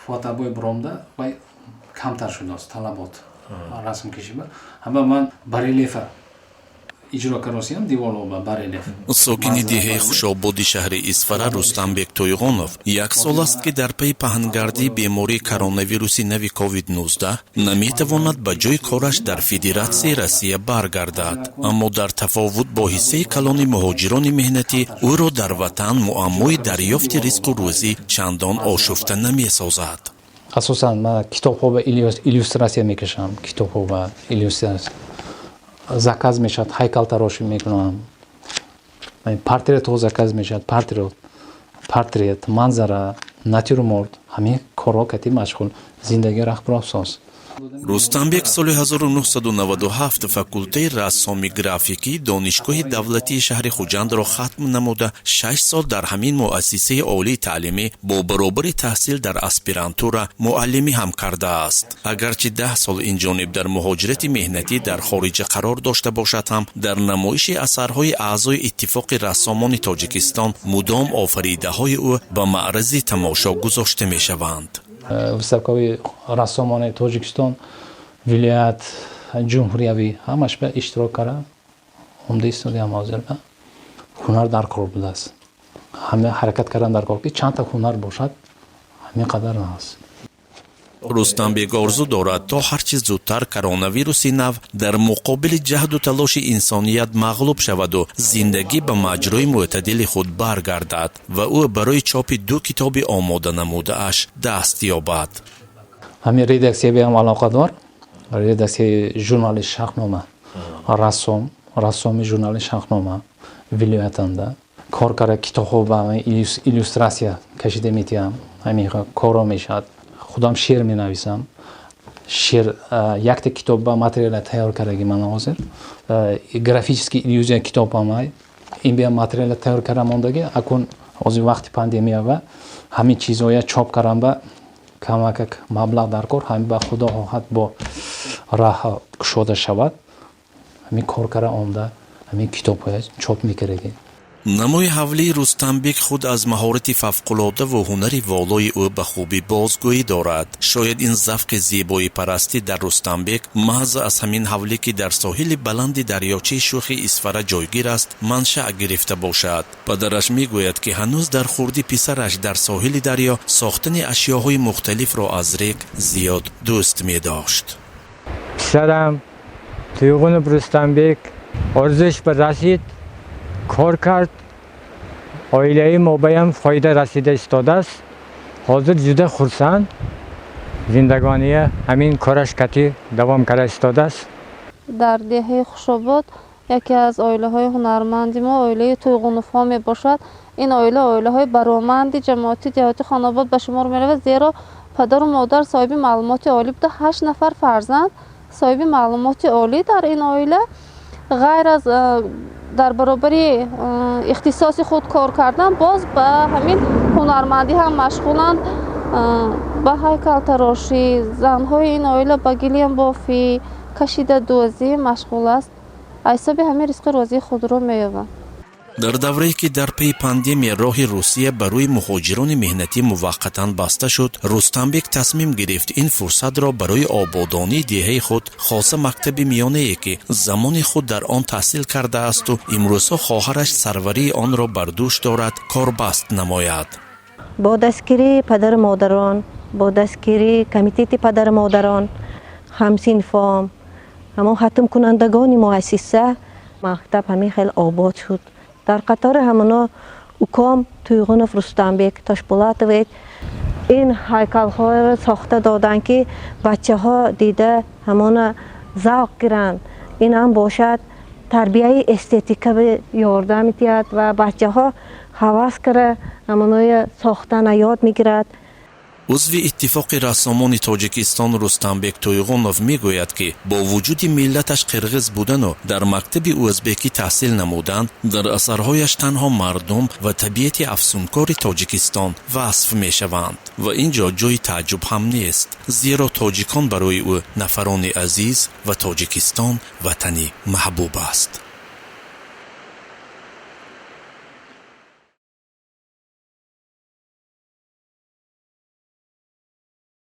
Фотобой биромда вай камтар шудааст талабот расмкашӣ. Ҳама ман барельефа иҷро каросиям, деворҳо барельеф. Сокини деҳаи Хушободи шаҳри Исфара Рустамбек Тойғонов як сол аст, ки дар пайи паҳнгардии бемории коронавируси нави COVID-19 наметавонад ба ҷои кораш дар Федератсияи Россия баргардад. Аммо дар тафовут бо ҳиссаи калони муҳоҷирони меҳнатӣ, ӯро дар ватан муаммои дарёфти ризқу рӯзӣ чандон ошуфта намесозад. Асосан ман китобҳо ба иллюстрация мекашам, китобҳо ба иллюстрация заказ мешавад, ҳайкалтарошӣ мекунам, портретҳо заказ мешавад, портрет, манзара, натюрморт, ҳамин корҳо кати машғул, зиндагӣ рахбурафсоз. Рустамбек соли 1997 факултаи рассоми графикии Донишгоҳи давлатии шаҳри Хуҷандро хатм намуда, 6 сол дар ҳамин муассисаи олии таълимӣ бо баробари таҳсил дар аспирантура муаллимӣ ҳам кардааст. Агарчи 10 сол инҷониб дар муҳоҷирати меҳнатӣ дар хориҷа қарор дошта бошад ҳам, дар намоиши асарҳои аъзои Иттифоқи рассомони Тоҷикистон мудом офаридаҳои ӯ ба маърази тамошо гузошта мешаванд. Выставкаҳои рассомони Тоҷикистон, вилоят, ҷумҳуриявӣ, ҳамаш ба иштирок карда омда истодиам. Ҳозир ба ҳунар дар кор будааст, ҳама ҳаракат кардан дар кор, ки чандта ҳунар бошад, ҳамин қадар аст. Рустамбек орзу дорад, то ҳарчи зудтар коронавируси нав дар муқобили ҷаҳду талоши инсоният мағлуб шаваду зиндагӣ ба маҷрои мӯътадили худ баргардад ва ӯ барои чопи ду китоби омода намудааш даст ёбад. Ҳамин редаксиябиам алоқадор, редаксияи журнали Шахнома, рассом, рассоми журнали Шахнома вилоятанда кор карда, китобҳо ба иллюстрация кашида метиҳам, ҳамин корро мешавад. Худам шеър менависам, шеър якта китоб ба материала тайёр кардаги ман ҳозир, графический иллюзия китобамай, ин бия материала тайёр карда мондаги. Акун ҳозир вақти пандемия ва ҳамин чизҳоя чоп кардан ба камакак маблағ дар кор. Ҳамин ба Худо хоҳад, бо раҳ кушода шавад, ҳамин кор карда омда, ҳамин китобҳоя чоп мекардаги. Намои ҳавлии Рустамбек худ аз маҳорати фавқулодаву ҳунари волои ӯ ба хубӣ бозгӯӣ дорад. Шояд ин завқи зебоипарастӣ дар Рустамбек маҳз аз ҳамин ҳавлӣ, ки дар соҳили баланди дарёчаи шӯхи Исфара ҷойгир аст, маншаъ гирифта бошад. Падараш мегӯяд, ки ҳанӯз дар хурдӣ писараш дар соҳили дарё сохтани ашёҳои мухталифро аз рег зиёд дӯст медошт. Писарам Туйғунов Рустамбек орзуш ба расид, кор кард, оилаи мо баям фоида расида истодааст. Ҳозир ҷуда хурсанд, зиндагония ҳамин кораш кати давом карда истодааст. Дар деҳаи Хушобод яке аз оилаҳои ҳунарманди мо оилаи Туйғуновҳо мебошад. Ин оила оилаҳои бароманди ҷамоати деҳоти Хонобод ба шумор меравад, зеро падару модар соҳиби маълумоти олӣ буда, ҳашт нафар фарзанд соҳиби маълумоти олӣ дар ин оила. Ғайр аз дар баробари ихтисоси худ кор кардан, боз ба ҳамин ҳунармандӣ ҳам машғуланд, ба ҳайкалтарошӣ. Занҳои ин оила ба гилембофӣ, кашидадӯзӣ машғул аст, аз ҳисоби ҳамин ризқи розии худро меёбанд. Дар даврае ки дар пайи пандемия роҳи Русия барои муҳоҷирони меҳнатӣ муваққатан баста шуд, Рустамбек тасмим гирифт ин фурсатро барои ободонии деҳаи худ, хоса мактаби миёнае, ки замони худ дар он таҳсил кардаасту имрӯзҳо хоҳараш сарварии онро бар дӯш дорад, корбаст намояд. Бо дастгирии падару модарон, бо дастгирии комитети падару модарон, ҳамсинфом, ҳамон хатмкунандагони муассиса, мактаб ҳамин хел обод шуд. Дар қатори ҳамоно уком Туйғунов Рустамбек Тошбулатович ин ҳайкалҳоро сохта доданд, ки бачаҳо дида ҳамона завқ гиранд. Инам бошад, тарбияи эстетика ёрдам медиҳад ва бачаҳо ҳавас кара ҳамоноя сохтана ёд мегирад. Узви Иттифоқи рассомони Тоҷикистон Рустамбек Тойғонов мегӯяд, ки бо вуҷуди миллаташ қирғиз будану дар мактаби ӯзбекӣ таҳсил намудан, дар асарҳояш танҳо мардум ва табиати афсункори Тоҷикистон васф мешаванд. Ва ин ҷо ҷои тааҷҷуб ҳам нест, зеро тоҷикон барои ӯ нафарони азиз ва Тоҷикистон ватани маҳбуб аст.